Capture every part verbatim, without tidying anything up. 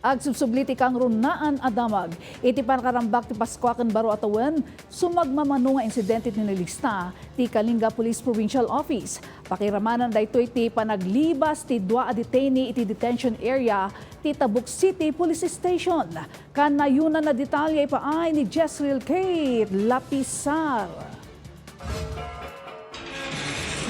Agsubsubli ti kangrunaan a damag iti panakarambak ti Paskua ken baro a tawen, sumagmamano nga insidente ti nalista ti Kalinga Police Provincial Office. Pakiramanan daytoy ti panaglibas ti dua a detainee iti detention area ti Tabuk City Police Station. Kanayunan a detalye ipaay ni Jezreel Kate Lapisar.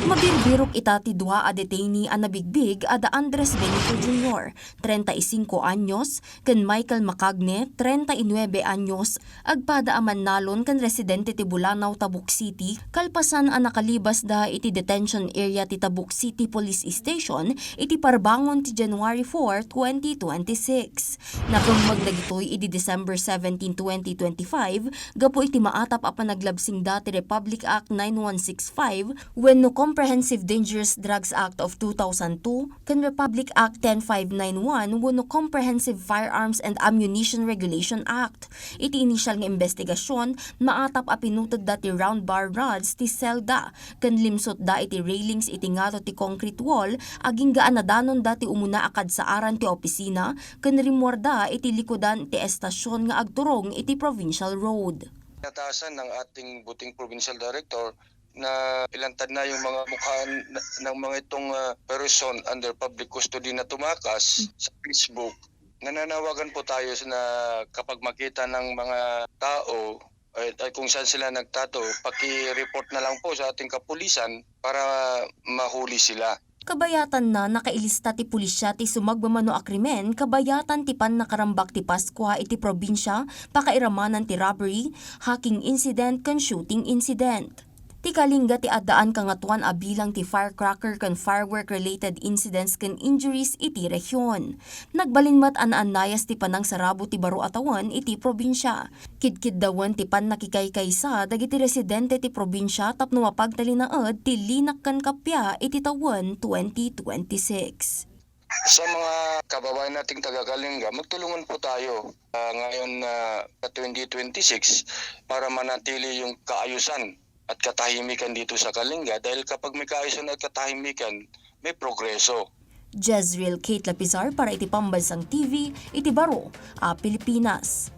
Mabirbirok ita ti dua a detainee a nabigbig a da Andres Benito Junior, treinta y cinco anyos, ken Michael Macagne, treinta y nueve anyos, agpada a mannalon ken residente ti Bulanaw, Tabuk City, kalpasan a nakalibasda iti detention area ti Tabuk City Police Station iti parbangon ti January four, twenty twenty-six. Nakemmeg dagitoy idi December seventeen, twenty twenty-five, gapu iti maatap a panaglabsingda ti Republic Act nine one six five wenno Comprehensive Dangerous Drugs Act of two thousand two ken Republic Act ten five nine one wenno Comprehensive Firearms and Ammunition Regulation Act. Iti initial nga imbestigasyon, maatap a pinutedda ti round bar rods ti selda ken limsutda iti railings iti ngarud ti concrete wall agingga a nadanonda ti umuna a kadsaaran ti opisina ken rimmuarda iti likudan ti estasion nga agturong iti Provincial Road. Natasan ng ating buting provincial director na ilantad na yung mga mukha n-, ng mga itong, ah, person under public custody na tumakas sa Facebook. Nananawagan po tayo na kapag makita ng mga tao, ay, ay kung saan sila nagtato, paki-report na lang po sa ating kapulisan para mahuli sila. Kabayatanna, nakailista ti pulisya ti sumagmamano a krimen kabayatan ti pannakarambak ti Paskua iti probinsia, pakairamanan ti robbery, hacking incident, ken shooting incident. Ti Kalinga ti addaan kangatoan a bilang ti firecracker ken firework-related incidents ken injuries iti rehiyon. Nagbalin met a naannayas ti panangsarabo ti baro a tawen iti probinsia. Kidkiddawen ti pannakikaykaysa dagiti residente ti probinsia tapno mapagtalinaed ti linak ken kappia iti tawen twenty twenty-six. Sa mga kababayan nating taga Kalinga, magtulungan po tayo, ah, ngayon na sa twenty twenty-six para manatili yung kaayusan at katahimikan dito sa Kalinga, dahil kapag may kaayusan at katahimikan, may progreso. Jezreel Kate Lapizar para iti Pambansang T V, iti baro a Pilipinas.